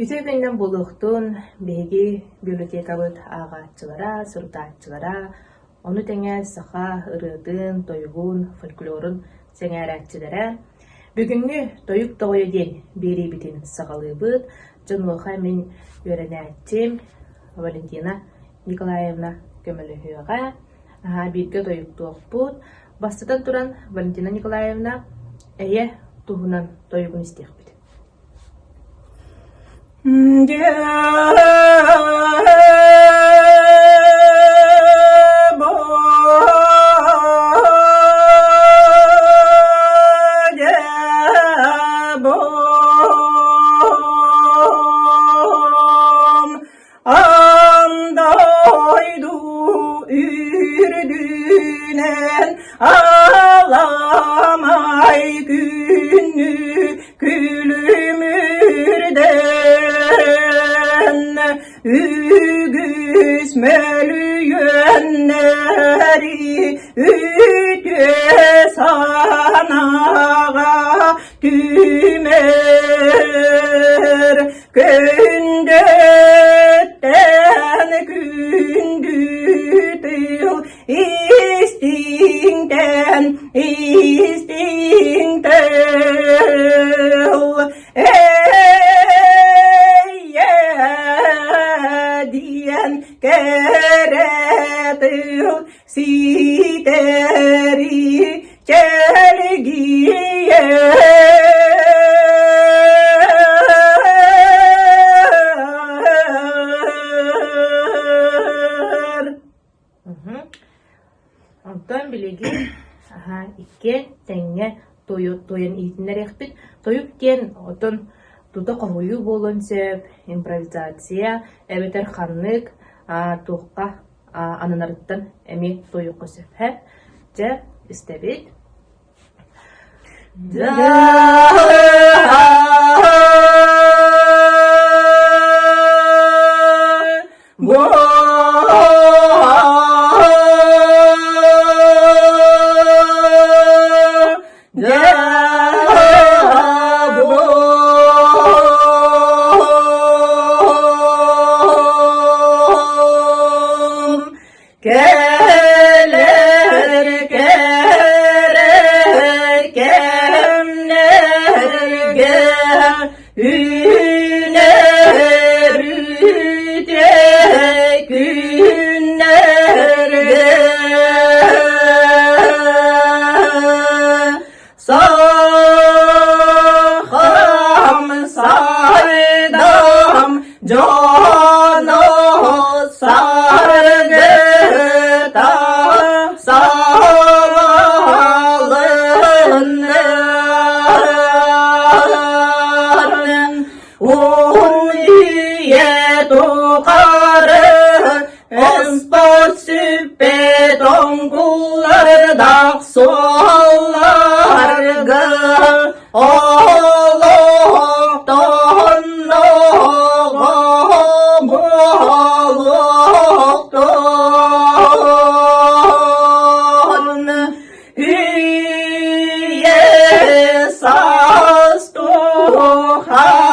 Үтүө күнүнэн буолуохтун биһиги библиотекабыт ааҕааччылара, сурутааччылара, ону тэҥэ саха ырыатын, тойугун, фольклорун сэҥээрээччилэрэ. Бүгүҥҥү Тойук тоҕойо диэн биэриибитин саҕалыыбыт. Дьонуоха мин үөрэнээччим Валентина Николаевна көмөлөһүөҕэ. Бииргэ тойуктуохпут. Бастатан туран, Валентина Николаевна эйэ туһунан тойугун истиэхпит. Аан дойду үрдүнэн аламай күннү күлүмүрдэн үгүс мөлүйүөннэри үтүө санааҕа түмэр Күндүттэн күндү тыл истиҥтэн истиҥ тыл эйэ диэн кэрэ тыл ситэри чэлгийэр. Онтон билигин иккиэн тэҥҥэ туойан иһитиннэриэхпит. Тойук диэн отон тута хоһуйуу буолуон сөп, импровизация эбэтэр ханнык туохха ананарыттан эмиэ туойуохха сөп. Дьэ, истэбит. Кэлэр кэрэ кэмнэргэ үүнэр үтүө күннэргэ Сахам сайдам дьоно саргыта саҕалыннар Уһун үйэ тухары Оспот сүппэт оҥкуллардаах суолларга олохтонноҕо буолуохтун. Үйэ саас тухары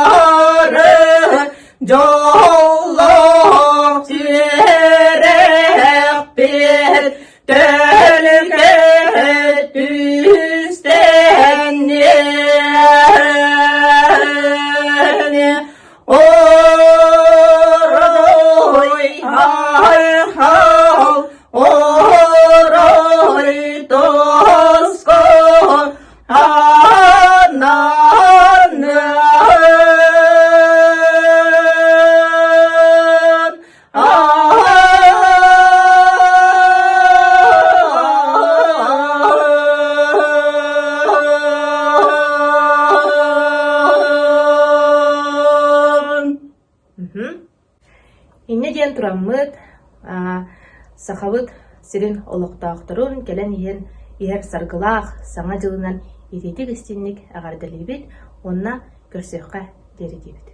Дьоллоох сүрэхпит төлкө түстэниэн Орой айхал орой тоско Инньэ диэн тураммыт, Сахабыт сирин олохтоохторун кэлэн иһэн иһэр саргылаах Саҥа дьылынан итиитик-истиҥник эҕэрдэлиибит уонна көрсүөххэ диэри диибит.